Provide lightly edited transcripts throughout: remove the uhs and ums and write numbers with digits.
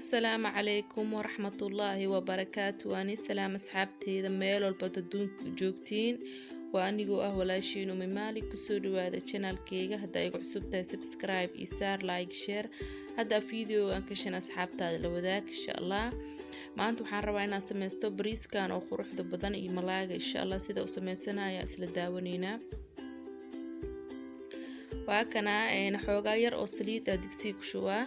Assalaamu calaykum waraxmatullaahi wabarakaatu. Waan ii salaam asxaabteyda meel walbaad adduunka joogtiin. Waa anigoo ah walaashiin Umi Maalik. Kusoo dhawaada channelkeyga. Haddaa igu cusub tahay, subscribe iyo saar, like, share. Haddaa videogan kashan asxaabtaada la wadaag, insha Allah. Maanta waxaan rabaa inaan sameysto bariiskan oo quruxda badan iyo malaaga, insha Allah. Sida u sameysanaya isla daawaneynaa. Waa kana, xoogaa yar oo saliid ah digsiga ku shubaa,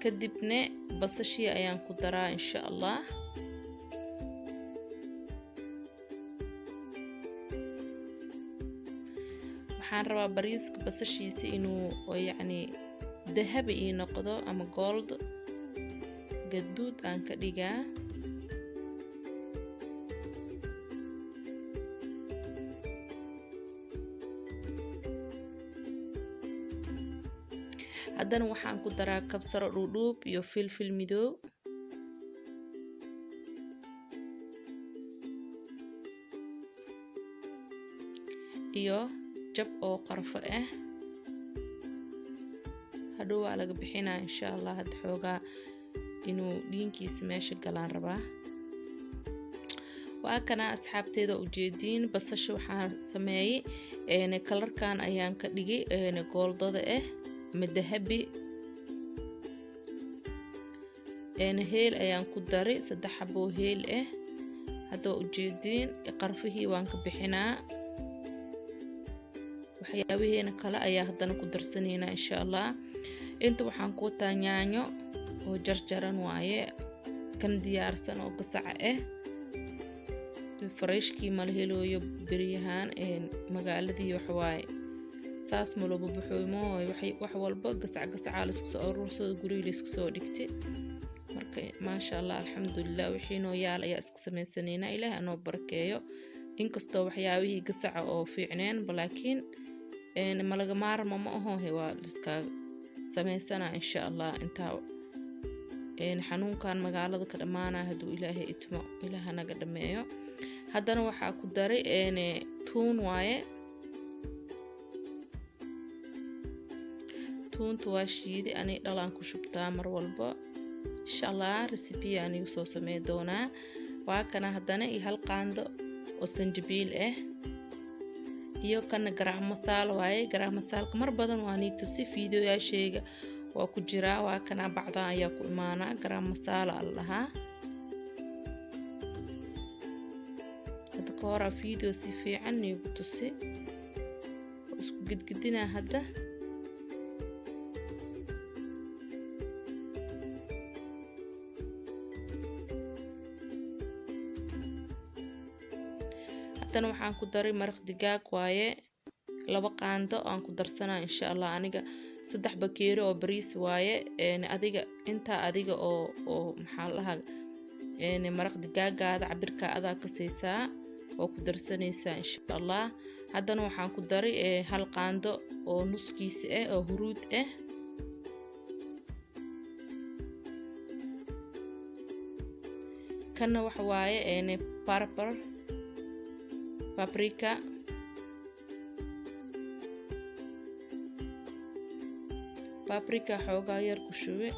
kadibna basashii ayaan ku daraa, insha Allah. Waxaan rabaa bariiska basashiisa inuu yacni dahabi ii noqdo ama gold gaduud aan ka dhigaa. Haddana waxaan ku daraa kabsaro dhuudhuub iyo filfil midoow. Iyo jab oo qarfo ah. Hadhow waa laga bixinaa, insha Allah. Hadda xoogaa inuu dhiinkiisa meesha galaan rabaa. Waa kana, asxaabteeda, ujeediin basasha waxaan sameeyey, colorkan ayaan ka dhigay goldada ah ama dahabi. Heel ayaan ku daray, 3 xaboo heel ah. Hadda waa ujeediin, qarfihii waan ka bixinaa. Waxyaabaheena kale ayaa haddana ku darsanaynaa, insha Allah. Inta waxaan ku wataa yaanyo oo jarjaran waaye, kan diyaarsan oo gasaca ah. Freshkii mala helooyo beryahan magaaladii, waxawaaye saas malooba baxooymo. Wax walba gasac gasacaa laisku soo aruursado, guriga laisku soo dhigtay. Marka maasha Allah, alxamdulilah, wixii noo yaal ayaa iska sameysanaynaa. Ilaah anoo barakeeyo. Inkastoo waxyaabihii gasaca oo fiicneen, laakiin malaga maarmo ma aho, waa liska sameysanaa, insha Allah. Intaa xanuunkan magaalada ka dhammaanaya, hadduu Ilaahay itmo, Ilaaha naga dhameeyo. Haddana waxaa ku daray tuun waaye. Tuunta waa shiiday, ani dhalaan ku shubtaa mar walba. Insha Allah recipe anigu soo samey doonaa. Waa kana haddana iyo hal qaando oo sanjabiil ah iyo kana garam masaala waaye. Garam masaalka mar badan waa nii tusi, fiidiyoyaasheyga waa ku jiraa. Waa kana, bacdan ayaa ku imaanaa, garam masaala la dhahaa. Hadda ka horaa video si fiican niigu tusi. Waa isku gedgedinaa hadda. Haddana waxaan ku daray maraq digaag waaye, 2 qaando aan ku darsanaa, insha Allah. Aniga 3 bakeeri oo bariis waaye. Adiga intaa adiga oo maxaa la dhahaa, maraq digaagaada cabirka adaa ka saysaa oo ku darsanaysaa, insha Allah. Haddana waxaan ku daray hal qaando oo nuskiisa ah oo huruud ah. Kanna waxa waaye pepper, paprika. Paprika xoogaa yar ku shubi.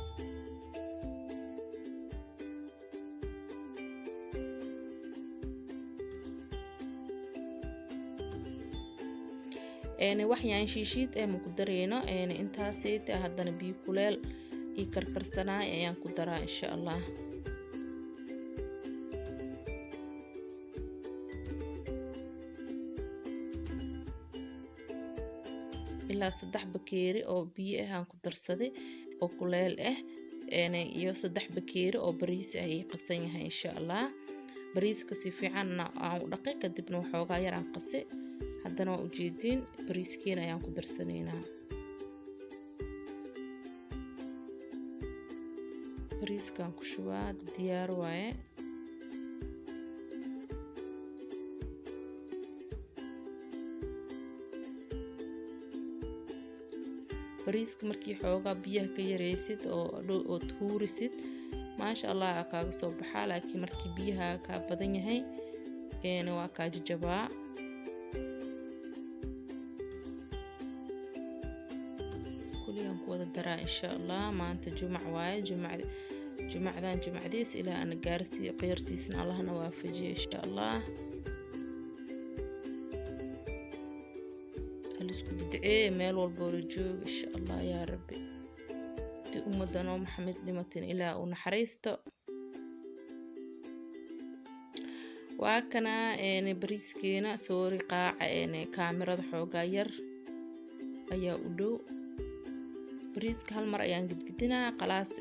Wax yaan shiishiid eh ma ku dareyno intaasayta. Haddana biyo kuleel iyo karkarsanaay ayaan ku daraa, insha Allah. Ilaa 3 bakeeri oo biyo ah aan ku darsaday oo kuleel ah iyo 3 bakeeri oo bariis ah ii qasan yahay, insha Allah. Bariiska si fiicanna aan u dhaqay, kadibna waxoogaa yar aan qasay. Haddana waa ujeediin, bariiskeena ayaan ku darsanaynaa. Bariiskaan ku shubaa hadda, diyaar waaye. Bariiska markii xoogaa biyaha ka yareysid oo ood huurisid, maasha Allah, kaaga soo baxaa. Laakiin markii biyaha kaa badan yahay, waa kaa jajabaa. Kuliyaan ku wada daraa insha Allah. Maanta jumac waaye, jumacdan jumacdiis ilaa ana gaarsiiyo, qeyrtiisna Allahna waafajiyo insha Allah. Halisku didcee meel walboo la joogo insha Allah yaa Rabbi. Intii ummadan oo Maxamed dhimatin ilaa uu naxariisto. Waa kana bariiskeena. Soori, qaaca kaamirada xoogaa yar ayaa u dhow. Bariiska hal mar ayaan gidgidinaa, khalaas.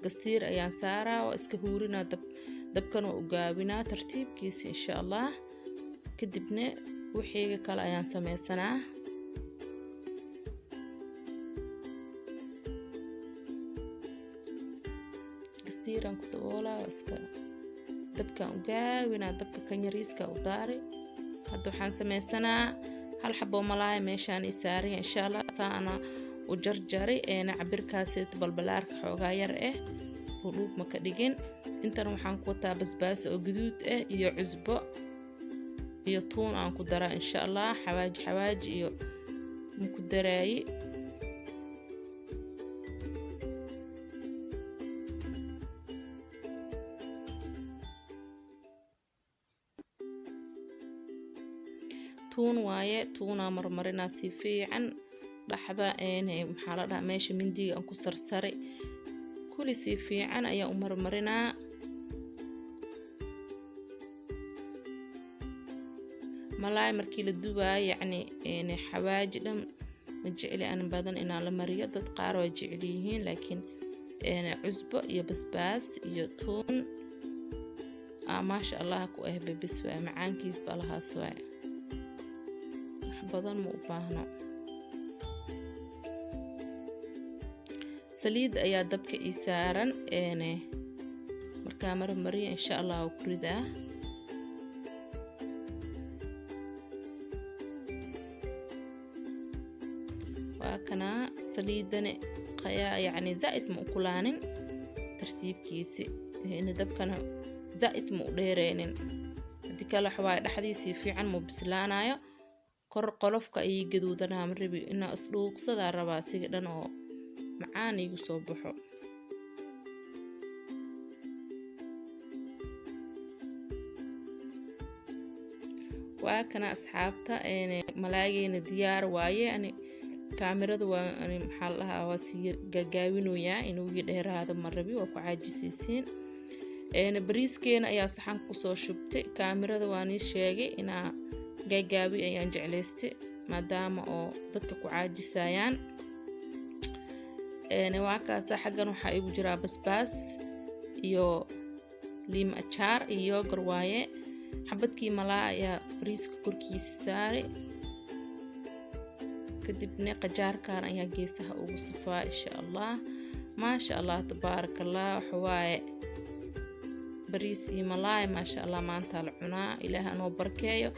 Gastiir ayaan saaraa, waa iska huurinaa, dabkan waa u gaabinaa tartiibkiisa insha Allah. Kadibna wixiiga kale ayaan sameysanaa. Gastiiraan ku daboolaa, waa iska dabkaan u gaabinaa, dabka kan yariiska u daari. Hadda waxaan sameysanaa hal xaboo malaaya meeshaan ii saaraya insha Allah. Saana u jarjaray cabirkaas balbalaarka xoogaa yar ah, dhuudhuub ma ka dhigin. Intan waxaan ku wataa basbaas oo guduud ah iyo cusbo iyo tuun aan ku daraa insha Allah. Xawaaji xawaaji iyo maku daraayi. Tuun waaye, tuunaa marmarinaa si fiican dhaxda, maxaa la dhahaa, meesha mindiga aan ku sarsaray kuli si fiican ayaa u marmarinaa. Malaay markii la dubaayo, yacni xawaaji dhan ma jecli an badan inaan la mariyo. Dad qaar waa jecel yihiin, laakiin cusbo iyo basbaas iyo tuun maasha Allah ku ah bebis waay, macaankiis balahaas waay, wax badan ma u baahno. Saliid ayaa dabka ii saaran, markaa marmariya insha Allah waa ku ridaa. Waa kanaa saliidani qayaa, yacni zaa'id ma u kulaanin, tartiibkiisi dabkana zaa'id ma u dheereynin. Haddii kale waxa waaye dhexdiisii fiican ma bislaanayo, kor qolofka ayay gaduudanaa. Ma rabi inaa isdhuuqsadaa rabaa siga dhan oo macaan iigu soo baxo. Waa kana asxaabta, malaageena diyaar waaye. Ani kaamirada waa maxaa la dhahaa, waa sii gagaawinoyaa, inuu ii dheeraado ma rabi, waa ku caajisaysiin. Bariiskeena ayaa saxan kusoo shubtay. Kaamirada waa nii sheegay inaa gaagaabi ayaan jeclaystay maadaama oo dadka ku caajisayaan. Waa kaasa. Xaggan waxaa igu jiraa basbaas iyo liim ajaar iyo yogurt waaye. Xabadkii malaa ayaa bariiska korkiisa saaray, kadibna qajaarkan ayaa geesaha ugu safaa insha Allah. Maasha Allah, tabaarakallah. Waxawaaye bariis iyo malaay, maasha Allah, maanta la cunaa. Ilaah anoo barkeeyo,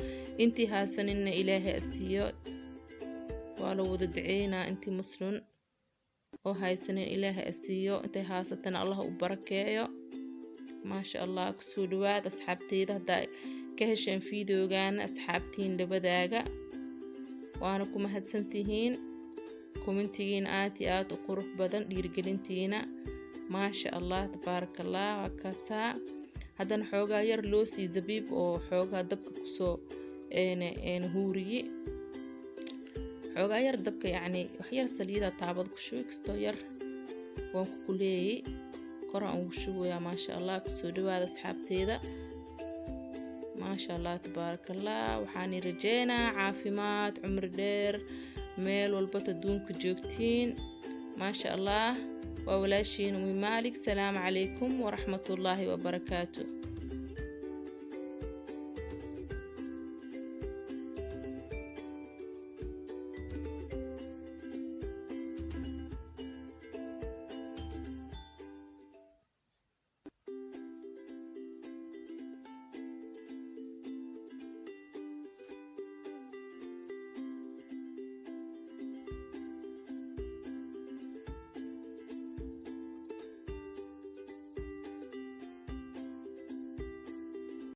intii haasaninna Ilaahay asiiyo. Waa la wada duceynaa. Intii muslim oo haysanin Ilaahay asiiyo, intay haasatana Allah u barakeeyo. Maasha Allah. Kusoo dhawaad asxaabteyda. Haddaa ka hesheen fiideogaana, asxaabtiin labadaaga, waana ku mahadsantihiin commentigiina aad iyo aad u qurux badan, dhiirigelintiina, maasha Allah, tabaarakallah. Waa kaasaa. Haddana xoogaa yar loo sii zabiib oo xoogaa dabka kusoo huuriye, xoogaa yar dabka, yacni waxyar saliida taabad ku shubi kastoo yar waan ku kuleeyey, koraan ugu shubayaa. Maasha Allah. Kusoo dhawaada asxaabteeda. Maasha Allah, tabaarakallah. Waxaan rajeynaa caafimaad, cumri dheer, meel walbad adduunka joogtiin. Maasha Allah. Waa walaashiin Umi Maalik. Salaamu calaykum waraxmatullaahi wabarakaatu.